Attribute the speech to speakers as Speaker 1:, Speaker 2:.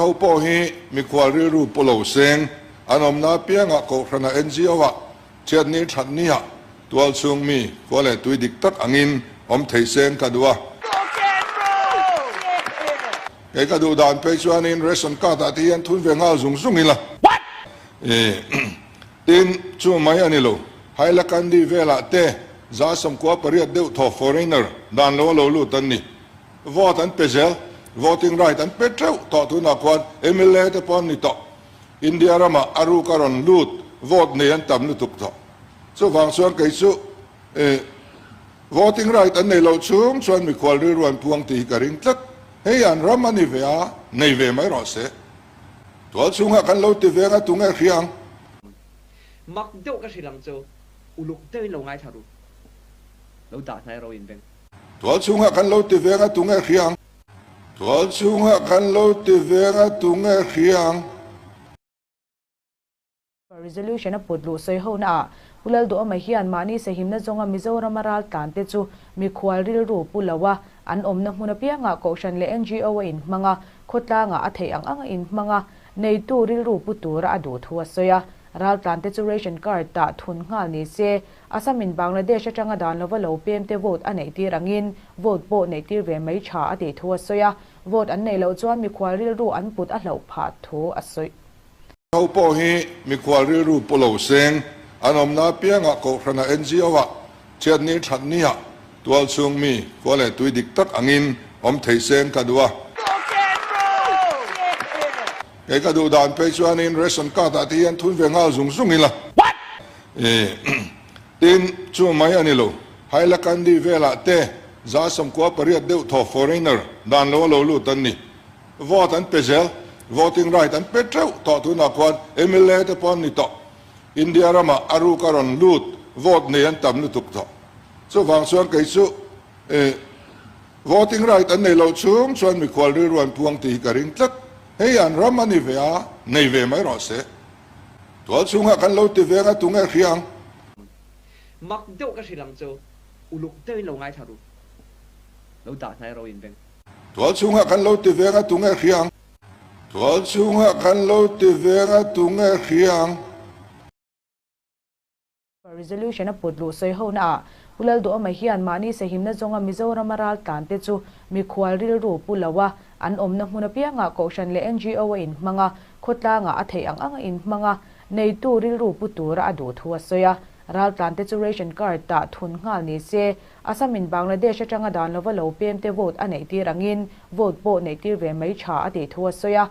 Speaker 1: Ho pawh hi mikhual rilru pu lo seng an awmna apiangah Kohhrana NGO-ah chhiatni thatniah tualchhung mi khua leh tui dik tak angin awm thei seng ka duh a. Kei ka duh dan phei chuanin ration card ah te hian thun ve nghal zung zung ila. Tin, chu mai a ni lo. Hailakandi velah te 98 deuh thaw foreigner dan lo a lo lut an ni. Vote an pe zel, voting right an pe teuh tawh tunah khuan mla te pawh an ni tawh. India ramah a ruk a rawn lut vote nei an tam lutuk tawh. Chuvang chuan kei chu voting right an nei loh chung chuan mikhual rilru an puang tih hi ka ring tlat. Hei an ram a ni ve a, nei ve mai rawh se. Tual chhungah kan lo ti veng a tunge hria ang.
Speaker 2: Mak deuh ka hrilh ang chu, uluk deuhin lo ngaithla ru. Lo dah hnai ro in veng.
Speaker 1: Tual chhungah kan lo ti veng a tunge hria ang. Tual chhungah kan lo ti veng a tunge hria ang.
Speaker 3: Resolution a put luh sawi ho naah Pu Lalduhawma hian mahni sahimna zawnga Mizorama ral tlan te chu mikhual rilru pu lo a, an awmna hmun apiangah Kohhran leh NGO a inhmang a, khawtlangah a theih ang ang a inhmang a, neitu rilru pu tura a duh thu a sawi a. Ral tlan te chu ration card tah thun nghal ni se, Assam in Bangladesh atanga dan lova lo pem te vote a neih tir angin vote pawh neih tir ve mai tha a tih thu a sawi a, vote an neih loh chuan mikhual rilru an put a hlauh phah thu a sawi.
Speaker 1: Ho pawh hi mikhual rilru pu lo seng an awmna apiangah Kohhrana NGO-ah chhiatni thatniah tualchhung mi khua leh tui dik tak angin awm thei seng ka duh a. Kei ka duh dan phei chuanin ration card ah te hian thun ve nghal zung zung ila. Tin, chu mai a ni lo. Hailakandi velah te 98 deuh thaw foreigner dan lo a lo lut an ni. Vote an pe zel, voting right an pe teuh tawh tunah khuan mla te pawh an ni tawh. India ramah a ruk a rawn lut, vote nei an tam lutuk tawh. Chuvang chuan kei chu voting right an nei loh chung chuan mikhual rilru an puang tih hi ka ring tlat. Hei an ram a ni ve a, nei ve mai rawh se. Tual chhungah kan lo ti veng a tunge hria ang.
Speaker 2: Mak deuh ka hrilh ang chu, uluk deuhin lo ngaithla ru. Lo dah hnai ro in veng.
Speaker 1: Tual chhungah kan lo ti veng a tunge hria ang. Tual chhungah kan lo ti veng a tunge hria ang.
Speaker 3: Resolution a put luh sawi ho naah Pu Lalduhawma hian mahni sahimna zawnga Mizorama ral tlan te chu mikhual rilru pu lo a, an awmna hmun apiangah Kohhran leh NGO a inhmang a, khawtlangah a theih ang ang a inhmang a, neitu rilru pu tura a duh thu a sawi a. Ral tlan te chu ration card tah thun nghal ni se, Assam in Bangladesh atanga dan lova lo pem te vote a neih tir angin vote pawh neih tir ve mai tha a tih thu a sawi a.